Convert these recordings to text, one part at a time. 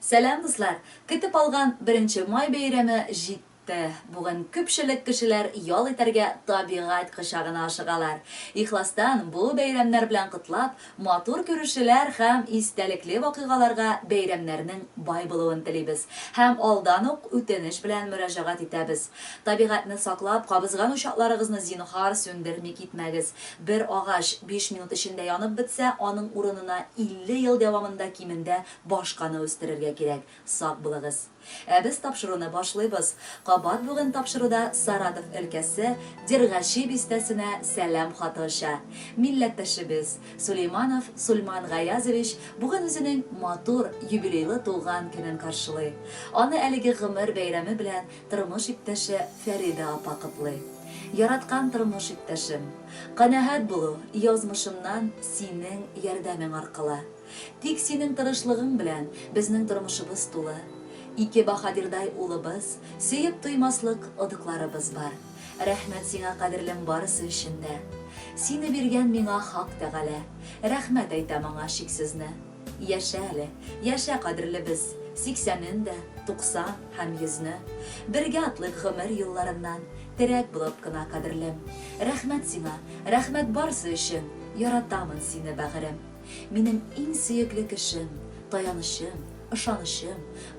Сәлам, дуслар! Көтеп алган Беренче май бәйрәме җитте. Бүген күпчелек кешеләр ял итәргә табигать кочагына ашыгалар. Ихластан бу бәйрәмнәр белән котлап, матур күрешүләр һәм истәлекле вакыйгаларга бәйрәмнәрнең бай булуын телибез һәм алдан ук үтенеч белән мөрәҗәгать итәбез. Табигатьне саклап, кабызган учакларыгызны зинһар сүндерми китмәгез. Бер агач биш минут эчендә янып бетсә, аның урынына 50 ел дәвамында кимендә Башканы үстерергә кирәк, сак булыгыз. Ә без тапшыруны башлыйбыз. Кабат бүген тапшыруда Саратов өлкәсе Дергачи бистәсенә сәлам хаты оча. Милләттәшебез, Сулейманов Сульман Гаязович бүген үзенең матур, юбилейлы туган көнен каршылый. Аны әлеге гомер бәйрәме белән тормыш иптәше Фәридә апа котлый. Яраткан тормыш иптәшем! Канәгать булу, язмышымнан синең ярдәмең аркылы. Тик синең тырышлыгың белән безнең тормышыбыз тулы. Ике баһадирдай улыбыз, сөеп туймаслык оныкларыбыз бар. Рәхмәт сиңа, кадерлем, барысы өчен дә. Сине биргән миңа Хак Тәгалә. Рәхмәт әйтәм аңа чиксезне. Яшә әле, яшә, кадерлебез, сиксәнен дә, 90 һәм йөзне. Бергә атлыйк гомер юлларыннан, терәк булып кына, кадерлем. Рәхмәт сиңа, рәхмәт барысы өчен, яратамын сине, бәгырем. Минем иң сөекле кешем, таянычым, ышанычым,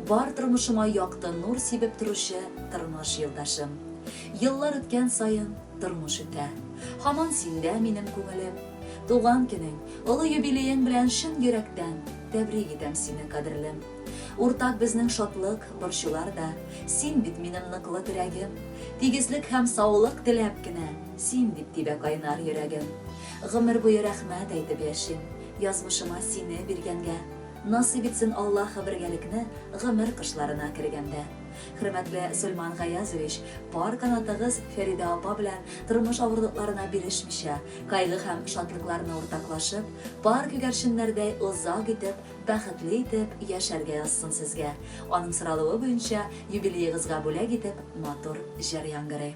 бар тормышыма якты нур сибеп торучы тормыш юлдашым. Еллар үткән саен тормыш үтә. Һаман синдә минем күңелем. Туган көнең, олы юбилеең белән чын йөрәктән тәбрик итәм сине, кадерлем. Уртак безнең шатлык, борчулар да, син бит минем ныклы терәгем. Тигезлек һәм саулык теләп кенә, син дип тибә кайнар йөрәгем. Гомер буе рәхмәт әйтеп яшим, Язмышыма сине биргәнгә. Насыйп итсен Аллаһы бергәлекне Гомер кышларына кергәндә. Хөрмәтле Сөлман Гаязович, пар канатыгыз Фәридә апа белән тормыш авырлыкларына бирешмичә, кайгы һәм шатлыкларны уртаклашып, пар күгәрченнәрдәй озак итеп, бәхетле итеп яшәргә язсын сезгә. Аның соралуы буенча, юбилеегызга бүләк итеп матур җыр яңгырый.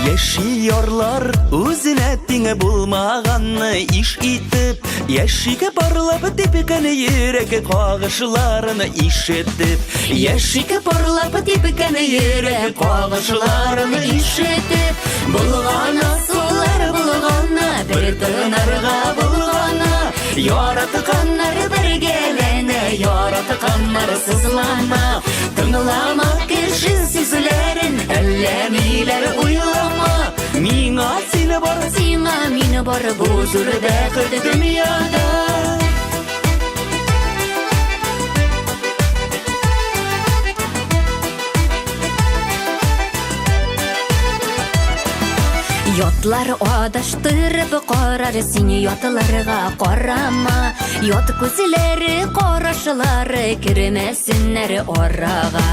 Яши ярлар үзенә тиңе булмаганны иш итеп, Яшиге парлап типкән йөрәк кагышларын ишетеп, Яшиге парлап типкән йөрәк кагышларын ишетеп, Булгана сулар булгана, бер тынарга булгана, Яратканнар бергәләнә, яратканнар сызлана. Тыңлама кеше сүзләрен, әллә ниләр уйлама. Миңа син бар, сиңа мин бар, бу зур бәхет дөньяда. Ятлар адаштырып карар, син ятларга карама. Ят күзләре, карашлары кермәсеннәр арага.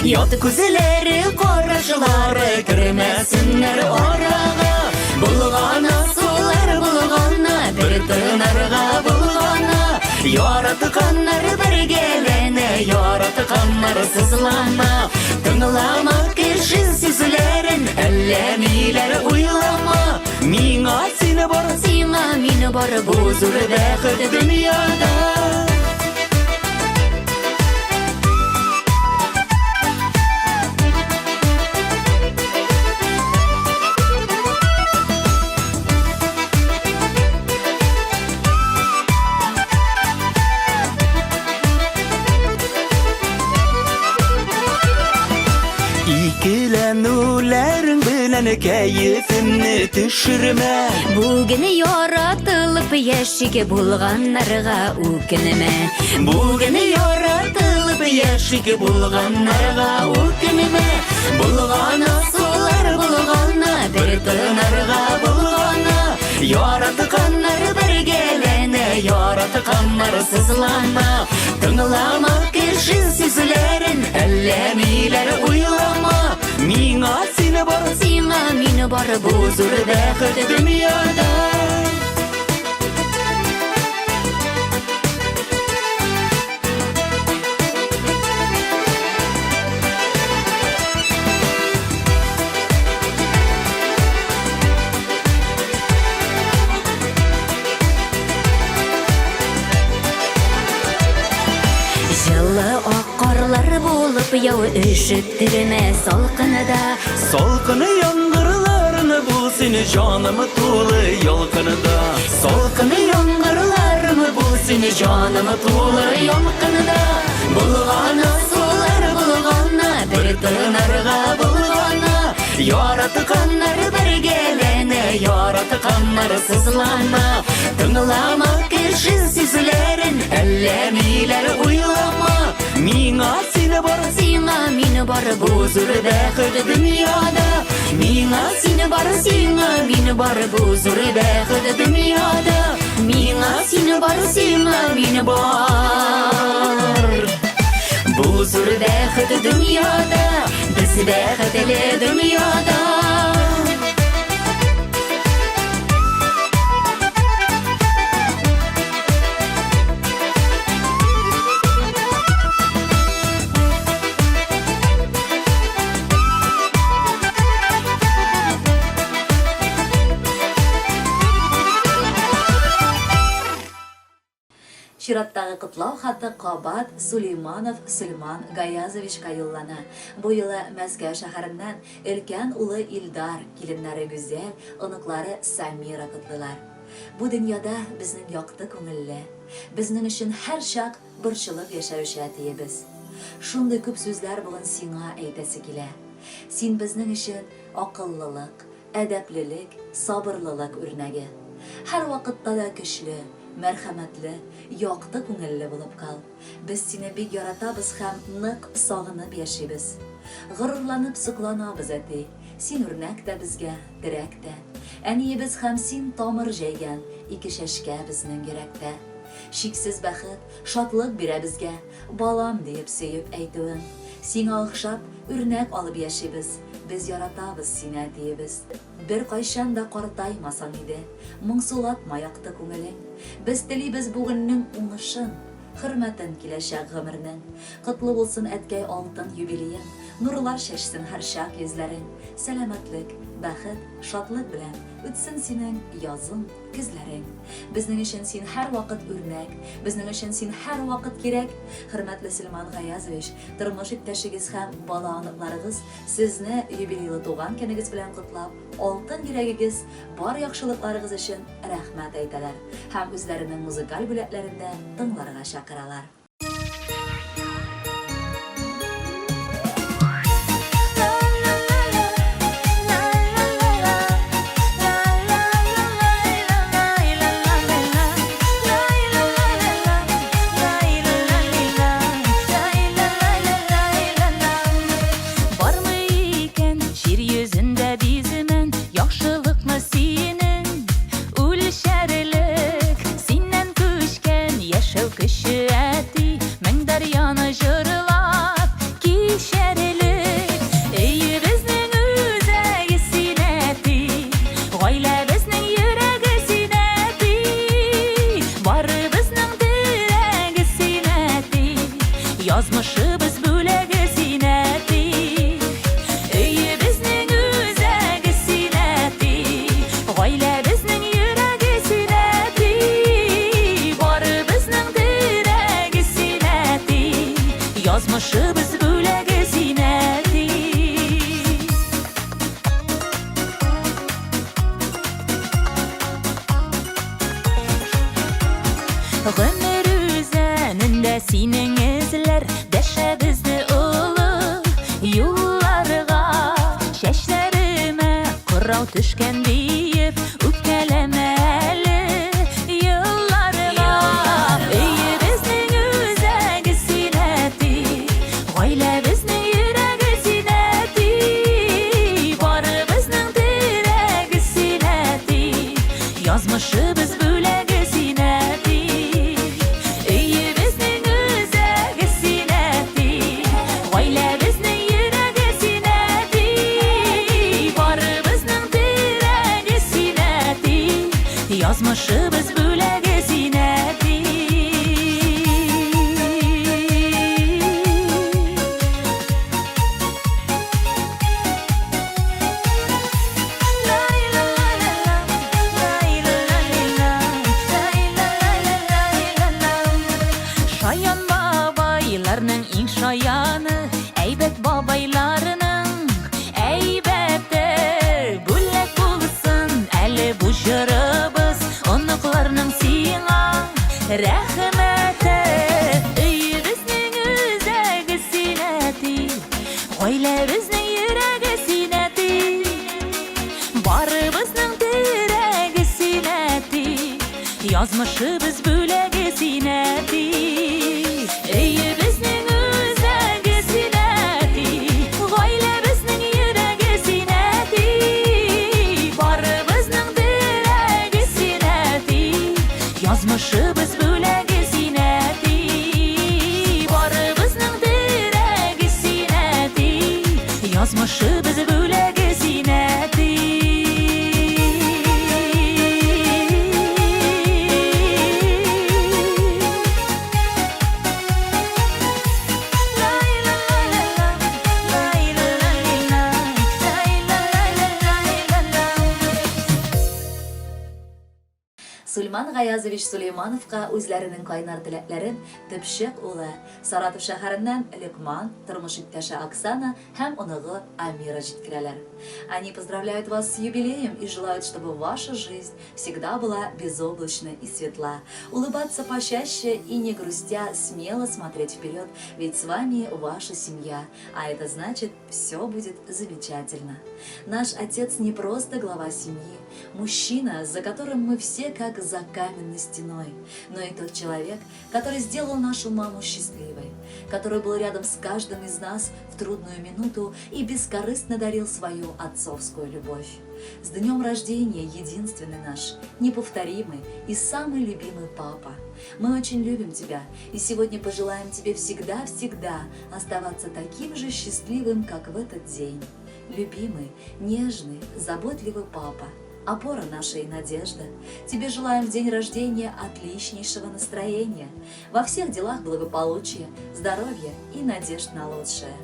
Ят күзләре, карашлары кермәсеннәр арага. Булгана сулар булгана, бер тынарга булгана. Яратканнар бергәләнә, яратканнар сызлана. Тыңлама кеше сүзләрен, әллә ниләр уйлама. Миңа син бар, сиңа мин бар, бу зур бәхет дөньяда. Икеләнүләрең белән кәефемне төшермә. Бүген яратылып яшик булганнарга үкенмә. Бүген яратылып яшик булганнарга үкенмә. Булгана сулар булгана, бер тынарга булгана. Яратканнар бергәләнә, яратканнар сызлана. Тыңлама кеше сүзләрен, әллә ниләр уйлама. Миңа Миңа син бар, Сиңа мин бар, бу зур бәхет дөньяда. Җылы ак карлар булып яу өшеттермә салкында. Салкын яңгырларны бул син җаным тулы ялкында. Салкын яңгырларны бул син җаным тулы ялкында. Булганы сулар булганы, бер тынарга булганы. Яратканнар бергәләнә, яратканнар сызлана. Тыңлама кеше сүзләрен, әллә ниләр уйлама. Миңа син бар, Сиңа мин бар, бу зур бәхет дөньяда. Миңа син бар, сиңа мин бар, бу зур бәхет дөньяда. Миңа син бар, сиңа мин бар. Бу зур бәхет дөньяда, без бәхетле дөньяда. Чираттагы котлау хаты кабат Сулейманов Сөлман Гаязовичка юллана. Бу юлы Мәскәү шәһәреннән өлкән улы Илдар, киленнәре Гүзәл, оныклары Самира котлыйлар. Бу дөньяда безнең якты күңелле, безнең өчен һәрчак борчылып яшәүче әтиебез. Шундый күп сүзләр бүген сиңа әйтәсе килә. Син безнең өчен акыллылык, әдәплелек, сабырлылык үрнәге. Һәрвакытта да көчле, мәрхәмәтле, якты күңелле булып кал. Без сине бик яратабыз һәм нык сагынып яшибез. Горурланып сокланабыз, әти. Син үрнәк тә безгә, терәк тә. Әниебез һәм син тамыр җәйгән ике чәчкә безнең йөрәктә. Чиксез бәхет, шатлык бирә безгә, балам диеп сөеп әйтүең. Сиңа охшап, үрнәк алып яшибез. Без яратабыз сине, әтиебез. Беркайчан да картаймасаң иде, Моңсулатма якты күңелең. Без телибез бүгеннең уңышын, Хөрмәтен киләчәк гомернең. Котлы булсын, әткәй, алтын юбилеең, Нурлар чәчсен һәрчак йөзләрең. Сәламәтлек, бәхет, шатлык белән Үтсен синең язың, көзләрең. Безнең өчен син һәрвакыт үрнәк, Безнең өчен син һәрвакыт кирәк. Хөрмәтле Сөлман Гаязович, тормыш иптәшегез һәм бала-оныкларыгыз сезне юбилейлы туган көнегез белән котлап, алтын йөрәгегез, бар яхшылыкларыгыз өчен рәхмәт әйтәләр һәм үзләренең музыкаль бүләкләрен дә тыңларга чакыралар. Бармы икән җир йөзендә биземән яхшылыкны синең үлчәрлек? Синнән күчкән яшәү көче, әти, мең дәрьяны җырлап кичәрлек. Өебезнең үзәге син, әти, гаиләбезнең йөрәге син, әти, барыбызның терәге син, әти, язмышыбыз бүләге син, әти. Өебезнең үзәге син, әти, гаиләбезнең йөрәге син, әти, барыбызның терәге син, әти, язмышыбыз бүләге син, әти. Гомер үзәнендә синең эзләр дәшә безне олы юлларга. Чәчләремә кырау төшкән диеп, үпкәләмә әле елларга. Өебезнең үзәге син, әти, гаиләбезнең йөрәге син, әти, барыбызның терәге син, әти, язмышыбыз бүләге син, әти. Өебезнең үзәге син, әти, гаиләбезнең йөрәге син, әти, Шаян бабайларның иң шаяны, әйбәт бабайларның әйбәте. Бүләк булсын әле бу җырыбыз, оныкларның сиңа рәхмәте. Өебезнең үзәге син, әти, гаиләбезнең йөрәге син, әти. Барыбызның терәге син, әти, язмышыбыз бүләге син, әти. Өебезнең үзәге син, әти, гаиләбезнең йөрәге син, әти. Барыбызның терәге син, әти, язмышыбыз бүләге син, әти. Барыбызның терәге син, әти, язмышыбыз бүләге син, әти. Сульман Гаязович Сулеймановка үзләренең кайнар теләкләрен төпчек улы, Саратов шәһәреннән Лекман, тормыш иптәше Оксана һәм оныгы Амира җиткерәләр. Они поздравляют вас с юбилеем и желают, чтобы ваша жизнь всегда была безоблачна и светла. Улыбаться почаще и не грустя, смело смотреть вперед, ведь с вами ваша семья, а это значит, все будет замечательно. Наш отец не просто глава семьи, мужчина, за которым мы все как за каменной стеной, но и тот человек, который сделал нашу маму счастливой, который был рядом с каждым из нас в трудную минуту и бескорыстно дарил свою отцовскую любовь. С днем рождения, единственный наш, неповторимый и самый любимый папа. Мы очень любим тебя и сегодня пожелаем тебе всегда-всегда оставаться таким же счастливым, как в этот день. Любимый, нежный, заботливый папа, опора наша и надежда. Тебе желаем в день рождения отличнейшего настроения, во всех делах благополучия, здоровья и надежд на лучшее.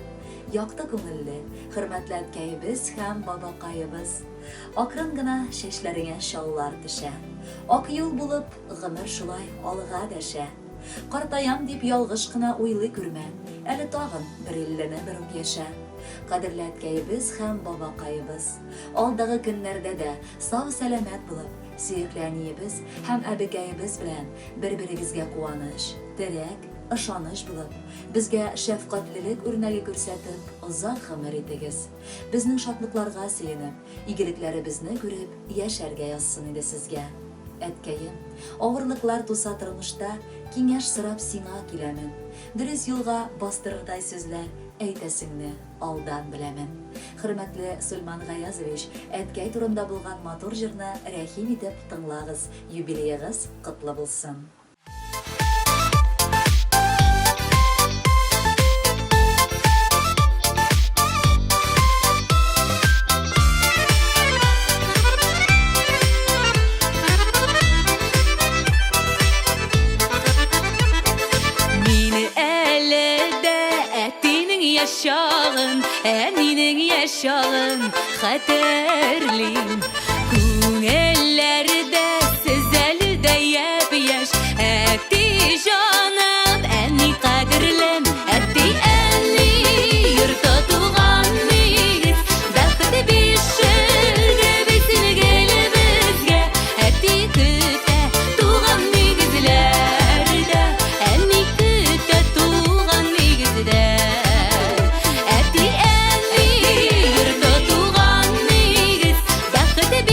Якты күңелле, хөрмәтле әткәебез һәм бабакаебыз. Акрын гына чәчләреңә чаллар төшә. Ак юл булып, гомер шулай алга дәшә. Картаям дип ялгыш кына уйлый күрмә, әле тагын бер иллене бер үк яшә. Кадерле әткәебез һәм бабакаебыз, алдагы көннәрдә дә сау-сәламәт булып, сөекле әниебез һәм әбекәебез белән бер-берегезгә куаныч, терәк, ышаныч булып, безгә шәфкатьлелек үрнәге күрсәтеп, озак гомер итегез. Безнең шатлыкларга сөенеп, игелекләребезне күреп яшәргә язсын иде сезгә. Әткәем, авырлыклар туса тормышта, киңәш сорап сиңа киләмен. Дөрес юлга бастырырдай сүзләр әйтәсеңне алдан беләмен. Хөрмәтле Сульман Гаязович, әткәй турында булган матур җырны рәхим итеп тыңлагыз, юбилеегыз котлы булсын! Мине әле дә әтинең яшь чагын, әнинең яшь чагын хәтерлим. Күңелләрдә сез әле дә япь-яшь, әти җаным, әни кадерлем, әти әни йорты туган нигез, бәхет бишеге безнең гелебезгә, әти көтә туган нигезләрдә, әни көтә туган нигездә. Әти әни йорты туган нигез, бәхет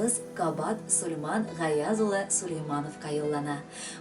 абыебыз кабат Сульман Гаяз улы Сулеймановка юллана.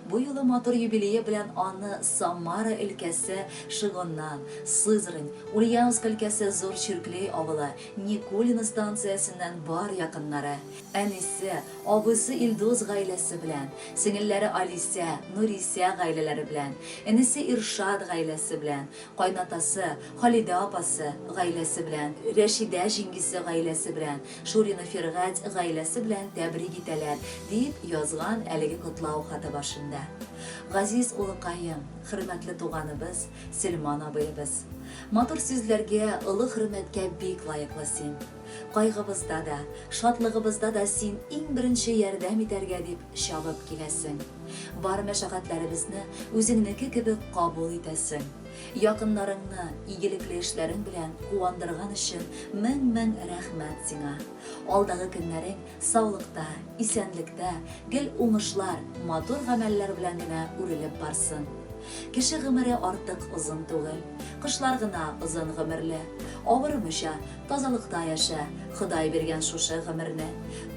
Бу юлы матур юбилее белән аны Самара өлкәсе Шигоннан, Сызрань, Ульяновск өлкәсе Зур Чирклей авылы, Никулино станциясеннән бар якыннары, әнисе, абыйсы Илдус гаиләсе белән, сеңелләре Алисә, Нурисә гаиләләре белән, энесе Иршат гаиләсе белән, кайнатасы, Халидә апасы гаиләсе белән, Рәшидә җиңгисе гаиләсе белән, Шурина Фиргать гаиләсе белән тәбрик итәләр, дип язган әлеге котлау хаты башында. Газиз улыкаем, хөрмәтле туганыбыз Сөлман абыебыз! Матур сүзләргә, олы хөрмәткә бик лаеклы син. Кайгыбызда да, шатлыгыбызда да син иң беренче ярдәм итәргә дип чабып киләсең. Бар мәшәкатьләребезне үзеңнеке кебек кабул итәсең. Якыннарыңны игелекле эшләрең белән куандырган өчен мең-мең рәхмәт сиңа. Алдагы көннәрең саулыкта, исәнлектә, гел уңышлар, матур гамәлләр белән генә үрелеп барсын. Кеше гомере артык озын түгел. Кошлар гына озын гомерле. Авырмыйча, тазалыкта яшә, Ходай биргән шушы гомерне.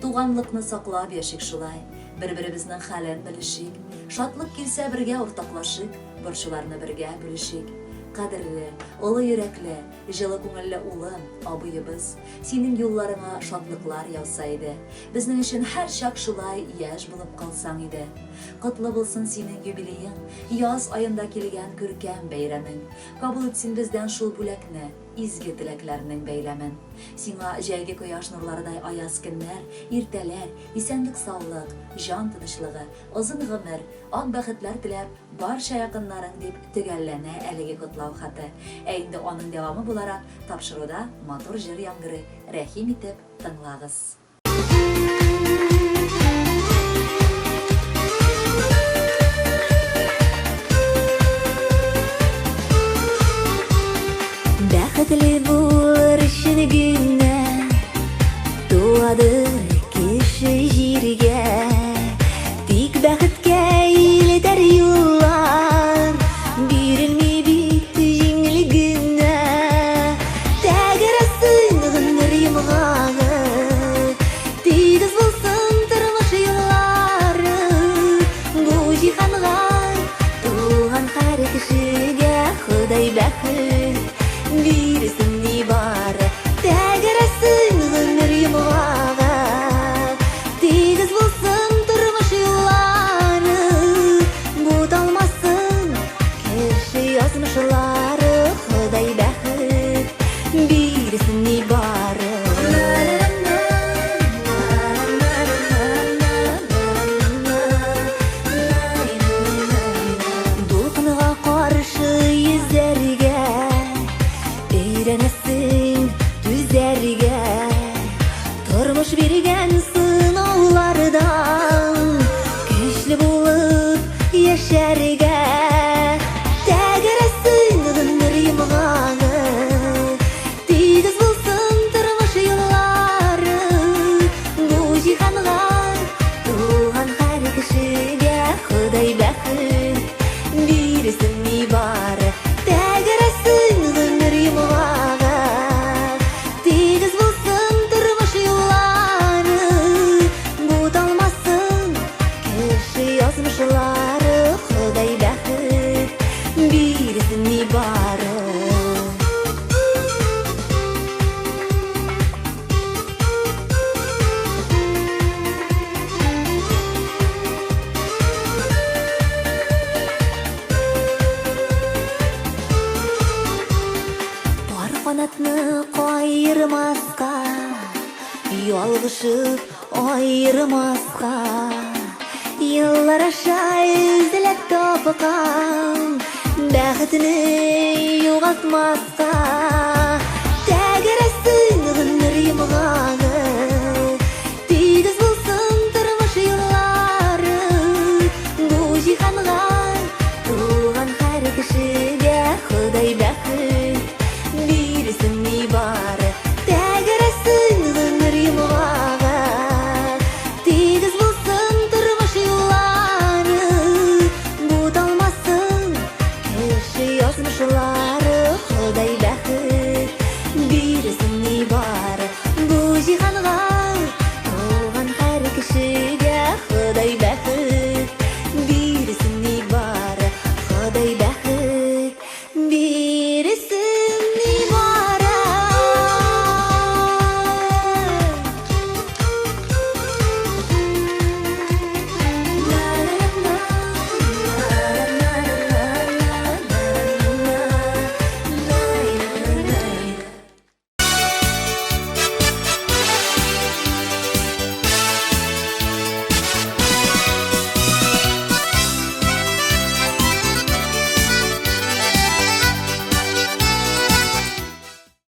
Туганлыкны саклап яшик шулай. Бер-беребезнең хәлен белешик. Шатлык килсә бергә уртаклашыйк, борчуларны бергә бүлешик. Кадерле, олы йөрәкле, җылы күңелле улым, абыебыз, синең юлларыңа шатлыклар яуса иде. Безнең өчен һәрчак шулай яшь булып калсаң иде. Котлы булсын синең юбилеең, яз аенда килгән күркәм бәйрәмең. Кабул ит син бездән шул бүләкне, изге теләкләрнең бәйләмен. Сиңа җәйге кояш нурларыдай аяз көннәр, иртәләр, исәнлек-саулык, җан тынычлыгы, озын гомер, ак бәхетләр теләп, барча якыннарың, дип төгәлләнә әлеге котлау хаты. Ә инде аның дәвамы буларак, тапшыруда матур җыр яңгырый, рәхим итеп тыңлагыз. Бәхетле булыр өчен генә туадыр кеше җиргә. Тик бәхеткә илтәр юллар бирелми бит җиңел генә. Тәгәрәсен гомер йомгагы, тигез булсын тормыш юллары. Бу җиһанга туган һәр кешегә Ходай бәхет бирсен нибары. Тәгәрәсен гомер йомгагы, тигез булсын тормыш юллары. Буталмасын кеше язмышлары, Ходай бәхет бирсен нибары. Дулкынга каршы йөзәргә өйрәнәсең, түзәргә. Тормыш биргән сынаулардан көчле булып яшәргә. Тәгәрәсен гомер йомгагы, тигез булсын тормыш юллары. Бу җиһанга туган һәр кешегә Ходай бәхет бирсен нибары. Тәгәрәсен гомер йомгагы, тигез булсын тормыш юллары. Буталмасын кеше язмышлары, Ходай бәхет бирсен нибары. Пар канатны каермаска, ялгышып аермаска. Еллар аша эзләп тапкан бәхетне югалтмаска. Тәгәрәсен гомер йомгагы,